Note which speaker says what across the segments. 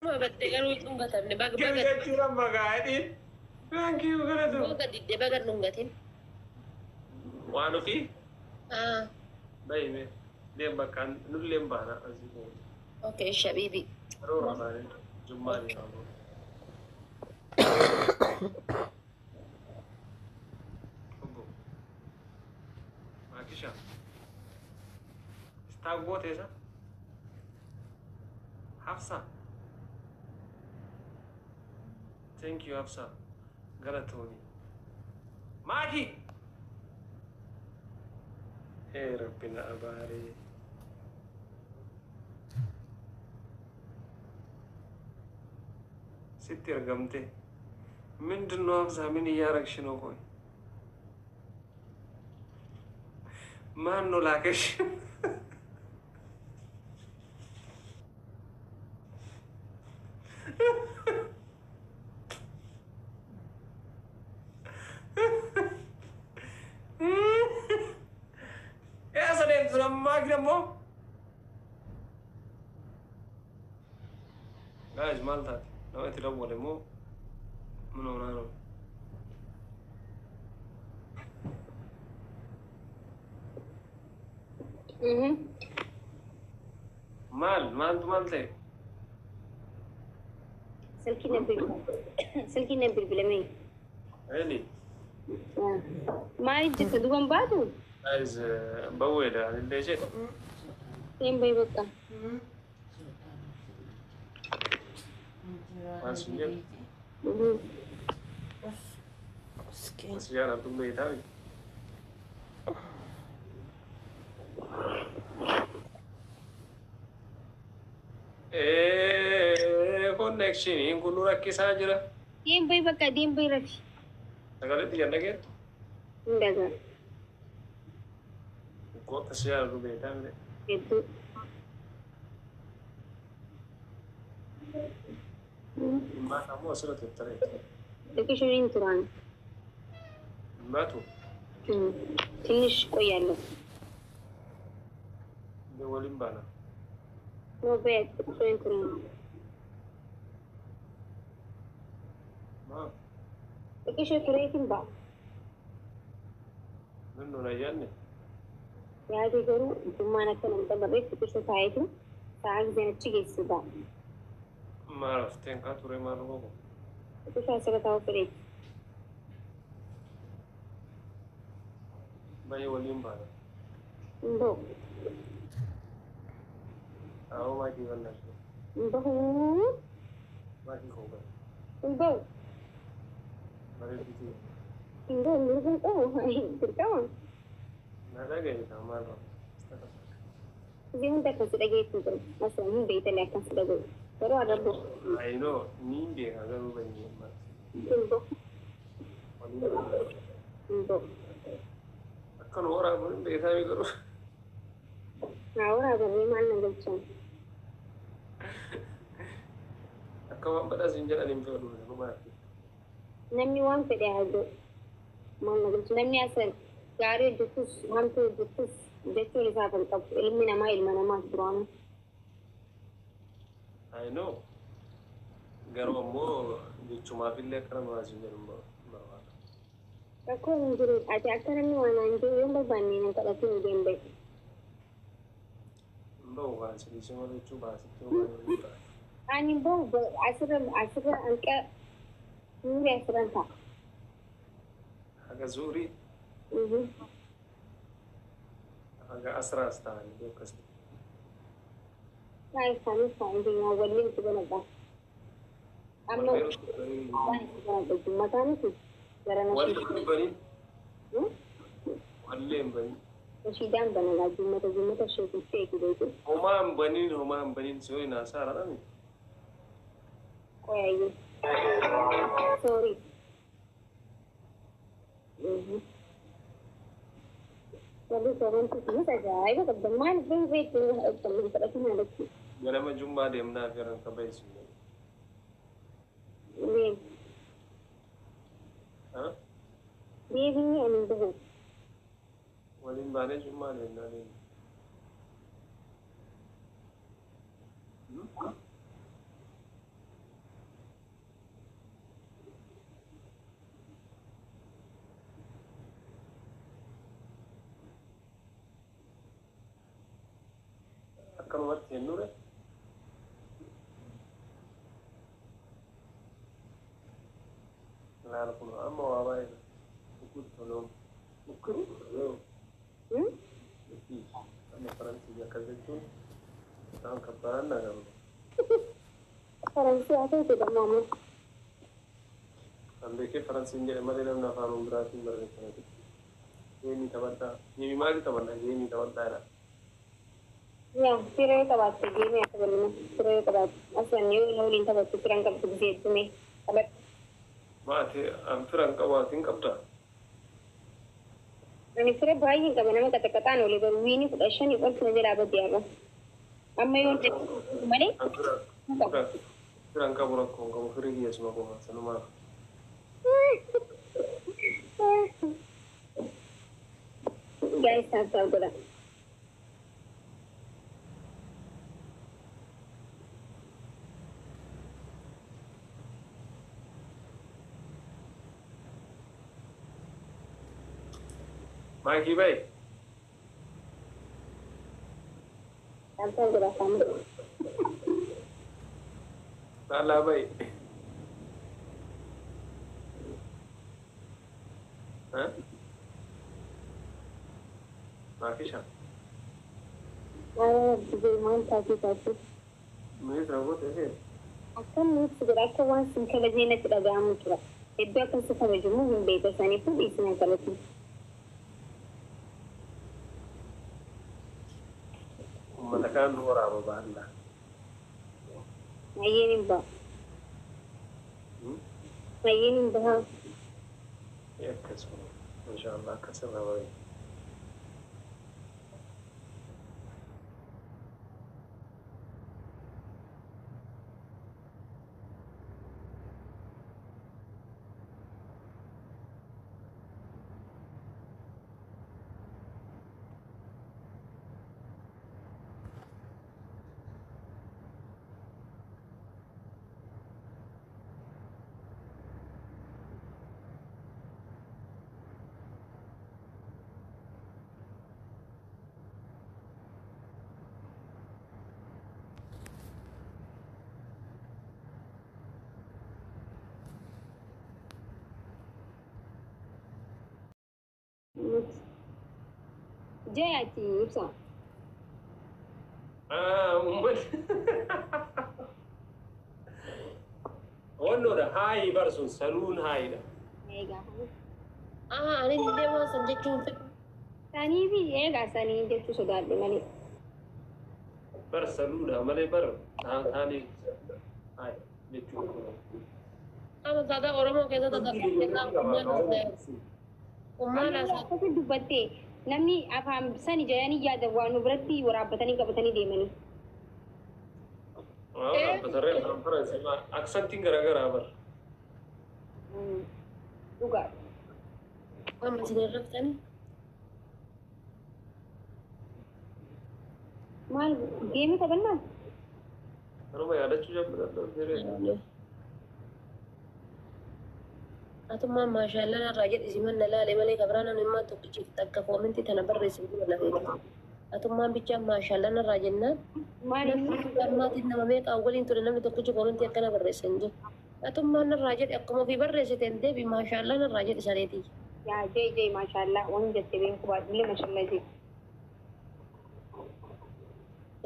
Speaker 1: Batte garuu hin dhungatamne baga
Speaker 2: Give
Speaker 1: baga
Speaker 2: jechuun amma gaadhi. Thank you galatu.
Speaker 1: Baga didde baga hin dhungatin.
Speaker 2: Waan ofii
Speaker 1: Ah,
Speaker 2: bahi mee deem bakka nullee hin baana asii kun.
Speaker 1: Okay, shabibi.
Speaker 2: Yeroo irra baanee jummaa deemaa. Obbo Maakisha. Istaa gooteesa? Hafsa. Thank you, Hafsa. Galatooni. Maaki! Ee Rabbi na abaaree. Sitti ergamte. ምንድን ነው ሀብሳ? ምን እያረግሽ ነው? ቆይ ማን ነው ላከሽ? Eessa deemtu nammaa immoo? Guys, maal taate? Nama itti dawwale immoo ምን ሆና ነው? Maal maaltu maal ta'e?
Speaker 3: Silkiin na bilbilame.
Speaker 2: Really?
Speaker 3: Maaliif jirta, duuban baatu?
Speaker 2: Guys, bawweedha anillee jedhe.
Speaker 3: Seen bahi bakka.
Speaker 2: Maal sun jedhu? As jaallattu beektaa? Connectioniin kun nu rakkisaa jira.
Speaker 3: Deem bahi bakka, deem bahi, rafi.
Speaker 2: Sagalee xiyyan dhageettu?
Speaker 3: Hin dhagaa.
Speaker 2: Ukkoo akkas jaallattu beektaa mire?
Speaker 3: Hedduu.
Speaker 2: Maata ammoo asirra turtare.
Speaker 3: Xiqqishuu hin turaan.
Speaker 2: Maatu
Speaker 3: ትንሽ ቆያለሁ።
Speaker 2: waliin baana.
Speaker 3: No bahi, xiqqishuu hin turaan.
Speaker 2: Maa
Speaker 3: Xiqqishuu tureetiin ba'a.
Speaker 2: Min nun ayyaanne?
Speaker 3: Yaadii garuu jummaan akka nam dabarreef xiqqishuu taa'eetu sa'a giseen achi geessu ba'a.
Speaker 2: Maal hafteen kaa ture maal gogo?
Speaker 3: Xiqqishuu asirra taa'uu fedheeti.
Speaker 2: Baay'ee waliin baana.
Speaker 3: Hin bahu.
Speaker 2: Awoo maakii bal'aadhu.
Speaker 3: Hin bahu.
Speaker 2: Maakii koo bara.
Speaker 3: Hin bahu.
Speaker 2: Bareedduuti.
Speaker 3: Hin bahu, mirga hin qabu. Dirqama.
Speaker 2: Na dhagaye kaa maal qabu?
Speaker 3: Gisee hunda akkan si dhageessu hin jiru. Asuma hin beeytalee akkan si dhagahu. Garuu har'a bahu.
Speaker 2: I know, niin beeka garuu banyee maal.
Speaker 3: Hin bahu.
Speaker 2: Waliin baana.
Speaker 3: Hin bahu.
Speaker 2: Akka nu waraabu hin beekaa garuu.
Speaker 3: Haa waraabamee maal na galchan?
Speaker 2: Akka waan badhaas hin jedhan hin fedhu dhumaatti.
Speaker 3: Namni waan fedhe haa godhu. Maal na galchu? Namni asan gaarii hojjetus hamtuu hojjetus jechuun isaaf hin qabu. Ilmi namaa ilma namaaf duraanuu.
Speaker 2: I know. Garuu ammoo jechumaaf illee akka nama hin jedhu barbaada.
Speaker 3: Rakkoon hin jiru. Ati akka namni waan naan jiru yoo hin barbaanne na kadhatiin deem bahi.
Speaker 2: Hin bahu waan sidii malee jechuu baasitti waan hin ta'a.
Speaker 3: Ani hin bahu, asirra hanqa suurii asirran ta'a.
Speaker 2: Haga zuurii haga asraas ta'anii akkas.
Speaker 3: Taa'e isaanii taa'ee deemaa waliin itti banadha. Amma waan itti banadha jummataa miti gara
Speaker 2: Wallee
Speaker 3: nashiidaa.
Speaker 2: hin banin. Wallee hin banin.
Speaker 3: Nashiidaan banadha jummata jummata sheekitti eegi beeku.
Speaker 2: Homaa hin banin, homaa hin banin, si waliin haasaa haradhami.
Speaker 3: Qoyaayyee. Sorry. Warri soorantu kunis ajaa'iba qabda. Maal beektu qabda fudhatin alatti.
Speaker 2: Ganama jummaa deemnaa fi ranka bahisu.
Speaker 3: Deem.
Speaker 2: Ha?
Speaker 3: Deebiin ani hin bahu.
Speaker 2: Waliin baanee jummaa deemnaa deemna. Akkanumatti jennure. Laala kun amma waa baay'ee dhukkubni toluun dhukkubni toluun amma faransii akkas jechuun isaan kabbaraan na galu.
Speaker 3: Faransii haa ta'u jedhama ammoo.
Speaker 2: Kan beekee faransiin jedhe malee namni afaan biraatiin barreeffame. Geemii taphadhaa. Geemii maali taphadhaa? Geemii taphadhaa jedha.
Speaker 3: Yaa fira yoo qabaatte geemii akka bal'ina fira yoo qabaatte asan yoo na waliin taphattu firan qabdu gisee heddume taphadhu.
Speaker 2: Maati an fira hin qabu ati hin qabdaa?
Speaker 3: Ani fira baay'een qaba nama qaxaqaxaan oole garuu wiini 15 ol na jalaa badde har'a. Amma yoo malee
Speaker 2: An fira fira fira hin qabu rakkoo hin qabu firii kiyya suma qofa sanumaaf.
Speaker 3: Guys, tap tap godha.
Speaker 2: Maakii bayi.
Speaker 3: Tap tap godha faama.
Speaker 2: Laalaa bayi. Maakisha.
Speaker 3: Maal taatee taatee.
Speaker 2: Miis raawwate ishee.
Speaker 3: Akkam nutti godha akka waan sin kabajnee natti dhaga'amu tura. Iddoo akkan si kabajamu hin beeku saniifuu dhiisina kalatu.
Speaker 2: Uummata kaan nu waraaba baalla.
Speaker 3: Hayyeen hin ba'a. Hayyeen hin baha.
Speaker 2: Akkasuma. Inshaallah akkasirra bareeda.
Speaker 3: Jayaati ibsa.
Speaker 2: Uummata. Wannoodha haayi barsuun saluun haayidha.
Speaker 3: Eegaa.
Speaker 1: Ani illee waan san jechuun fedhu.
Speaker 3: Sanii fi eegaa sanii jechuu sodaadhe malee.
Speaker 2: Bar saluudha malee bar taanii haayi jechuudha.
Speaker 1: Amma saadaa Oromoo keessatti ummaan haasa'e.
Speaker 3: Akkasi dubbattee namni afaan sani jedhanii yaadan waan nu biratti waraabbatanii qabatanii deemanii.
Speaker 2: Waan waraabbatarree afaan Faransii aksantiin garaagaraa bar.
Speaker 3: Dhugaa.
Speaker 1: Amma isin irraftanii.
Speaker 3: Maal geemii taphannaa?
Speaker 2: Kanuma yaadachuu jabbiidha.
Speaker 1: Atummaan maashaallah irraa jedhi si manna laale malee kabiraan namni immoo tokkichi takka koomintii tana barreessu dura lafee. Atummaan bichaan maashaallah irraa jennaan namni ammaatiin nama meeqa waliin ture namni tokkichi koomintii akkana barreessa hin jiru. Atummaan irraa jedhi akkuma ofii barreessite hin deebi maashaallah irraa jedhi sareetii.
Speaker 3: Yaa jee jee maashaallah waan jette beeku baadhullee maashaallah jee.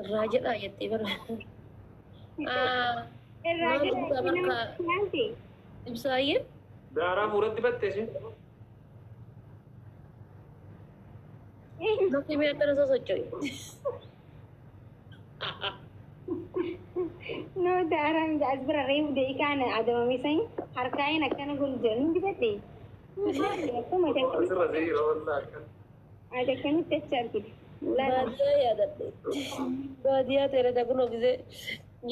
Speaker 1: Irraa jedhaa jettee barre.
Speaker 3: Irraa jedhaa nama
Speaker 1: Ibsaayyee.
Speaker 2: Daaraa fuulatti batte isheen.
Speaker 1: Nafti mee akkana sosocho'i.
Speaker 3: No daaraan as bira reefu daqiiqaan adamame sanii harkaa'een akkana godhu jira ni dibadhe. Akkuma
Speaker 2: Asirra seera wallaa akkana.
Speaker 3: ati akkamitti achi argite?
Speaker 1: Baadiyyaa yaadadhe. Baadiyyaa ta'e dagunoo gisee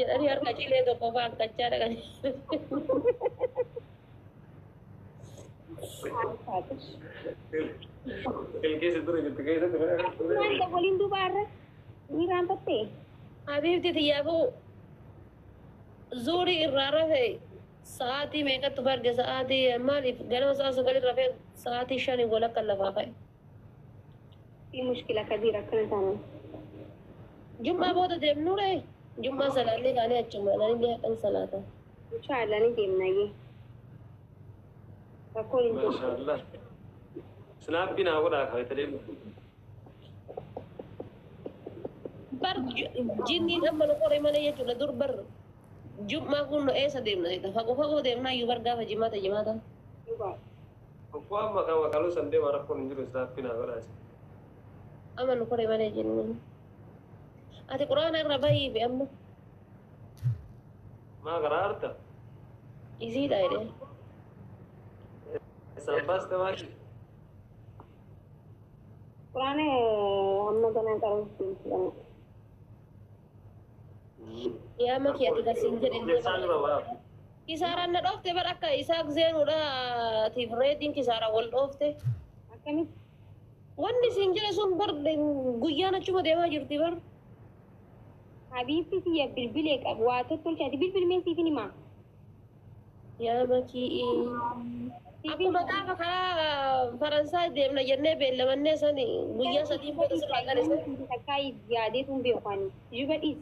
Speaker 1: jedhanii harka cilee tokko fa'aa akkachaa dhaqanii.
Speaker 2: Ilkeessa dura jirtu keessatti
Speaker 3: Maal waliin duuba har'a ni raanfattee?
Speaker 1: Habiibti xiyyaafuu zuurii irraa rafe sa'aatii meeqatti farge sa'aatii maaliif ganama sa'a 9 rafee sa'aatii 5 walakka lafaa ka'e.
Speaker 3: في مشكلة كبيرة akkana taanaan.
Speaker 1: Jum'aa booda deemnuu ree? Jum'aa salaallee kaanee achuma anillee haqan salaata.
Speaker 3: Inshaallah ni deemna yee. Rakkoon hin jiru.
Speaker 2: Maashaallah. Snaappi naa godhaa kaa'e deemu.
Speaker 1: Bar jinniin amma nu qoree malee jechuudha dur bar jum'aa kun nu eessa deemna jechuudha fagoo fagoo deemnaa iyyuu bar gaafa jimaata jimaata.
Speaker 3: Dhugaa.
Speaker 2: Okkoo amma kan wakaluu san deema rakkoon hin jiru snaappi naa godhaa.
Speaker 1: Amma nu qoree malee jinniin. Ati quraana irra bahii fi amma
Speaker 2: Maa karaa harta?
Speaker 1: isiidha jedhee.
Speaker 2: Isaan baaste maali?
Speaker 3: Quraana amma ganaa qaruuf deemtu.
Speaker 1: Yaa maki ati gasiin jedhe.
Speaker 2: Isaan irra waa.
Speaker 1: Kisaaraan na dhoofte bar akka isaak zeenuudha tiif reediin kisaaraan wal dhoofte.
Speaker 3: Akkamitti?
Speaker 1: Wanni siin jedhe sun bar guyyaan achuma deemaa jirti bar.
Speaker 3: Habiibti siyya bilbilee qabu waa tottolchaati bilbilmee siifin himaa.
Speaker 1: Yaa makii. Akkuma gaafa karaa Faransaay deemna jennee beellamannee sani guyyaa sadii booda sirraa galise.
Speaker 3: Takkaa yaadeetu hin beeku ani. Juba dhiis.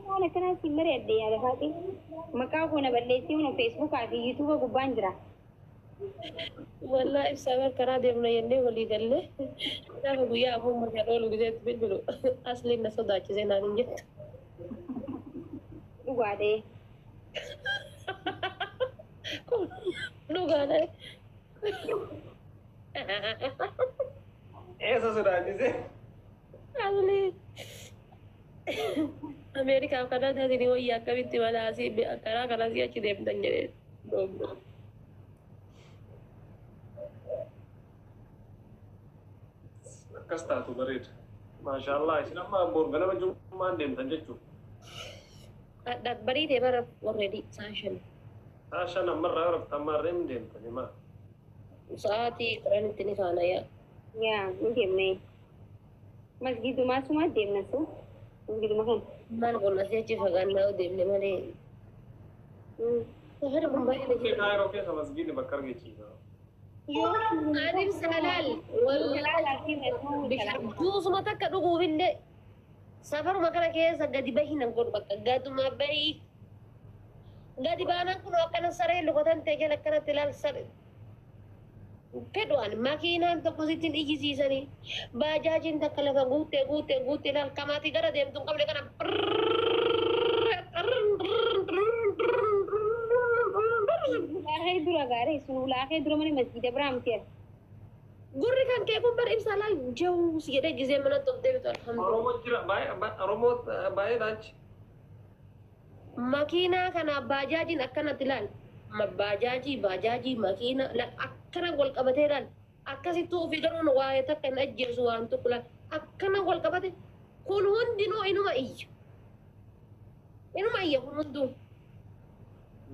Speaker 3: Waan akkanaa siin mari'adhe yaada faaqee. Maqaa koo na balleessee huna feesbuukaa fi yuutuuba gubbaan jira.
Speaker 1: Wallaa ibsaa bar karaa deemna jennee walii gallee gaafa guyyaa afur makaa oolu gizeetti bilbilu asliin na sodaachisee naan hin jettu.
Speaker 3: Dhugaa ta'e.
Speaker 1: Dhugaadha.
Speaker 2: Eessa sodaachise?
Speaker 1: Asli Ameerikaaf Kanaadaatiin wayyaa akkamitti mana asii karaa karaa asii achi deemtan jedhee.
Speaker 2: Akkas taatu bareeda. Maashaallah isin amma boor ganama jummaan deemtan jechuudha.
Speaker 1: Barii ta'e bara already sa'a 5.
Speaker 2: Sa'a 5 ammarraa rafta ammarree hin deemtan himaa.
Speaker 1: Sa'aatii 10tti ni kaana yaa.
Speaker 3: Yaa ni deemna. Masgiidumaa suma deemna su. Masgiiduma kana.
Speaker 1: Maal kun asii achi fagaannaa deemne malee. Safari kun baay'ee na jira.
Speaker 2: Kaayiroo keessa masgiidni bakka argachiisa.
Speaker 1: Ani salaal wallahi juusuma takka dhuguufillee safaruma kana keessa gadi bahi nan godhu bakka gaduma bahi. Gadi baanaan kun akkana saree lukatan ta'e jala akkanatti ilaal saree. Fedhuan makiinaan tokko sittiin iyyisiisanii baajaajiin takka lafa guuttee guuttee guuttee ilaal kamaatii gara deemtu hin qabne kana
Speaker 3: Ulaaqee dura gaarii sun ulaaqee dura mana masgiida biraa miti.
Speaker 1: Gurri kan kee kun bar ibsaa laal jawus jedhee gizee manatti of deebitu alhamdulillah.
Speaker 2: Oromoo jira baay'ee Oromoo baay'eedha achi.
Speaker 1: Makiinaa kana baajaajiin akkanatti ilaal. Baajaajii baajaajii makiina akkana wal qabatee ilaal. Akkasittuu ofii garuun waa'ee takka hin ajjeesu waan tokko ilaal. Akkana wal qabate kun hundinuu inuma iyya. Inuma iyya kun hunduu.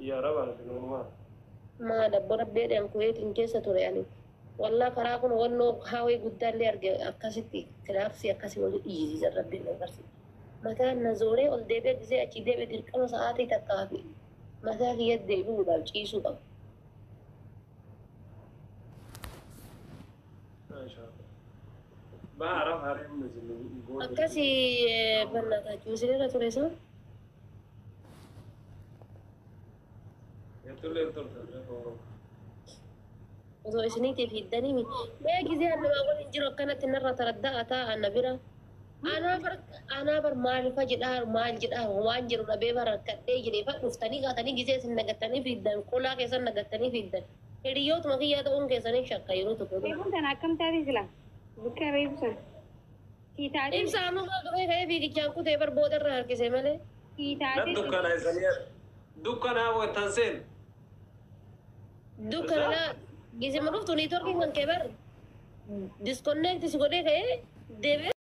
Speaker 2: Yaa raba inumaa.
Speaker 1: Maal abbo rabbeedhaan kuweetiin keessa ture ani. Wallaa karaa kun wannoo haawee guddaallee arge akkasitti kilaaksii akkasii wal iyyisiisan rabbiin na barsiisa. Mataan na zooree ol deebi'ee gisee achi deebi'ee dirqama sa'aatii takkaa fi mataa kiyya deebi'uudhaaf ciisuu qaba.
Speaker 2: Baa arab hareen
Speaker 1: Akkasii bannaataa isinirra ture isaa.
Speaker 2: Heddullee turte Oromoo.
Speaker 1: Osoo isiniitiif hiddanii mee gisee annamaa waliin jiru akkanatti narra taradda'a taa'an na bira. Anaa bar maalifa jedhaa maal jedhaa waan jedhu dhabee bara rakkadhee jedhee fa dhuftanii kaatanii gisee isin nagattanii fiddan qolaa keessan nagattanii fiddan. Hiriyootuma kiyyaa ta'uun keessanii shakka yeroo tokko.
Speaker 3: Reefuun tana akkam taate sila? Bukka reefu sana. Sii taate.
Speaker 1: Ibsaanuu maal dhufee ka'ee fiigichaan kutee bar booda irra harkise malee.
Speaker 3: Sii
Speaker 2: Nan
Speaker 3: taate.
Speaker 2: dukkanaa isanii dukkanaa wantan seen.
Speaker 1: Dukkana gisee ma dhuftu niitoorkiin kan kee bar disconnect si godhee ka'ee deebi'ee.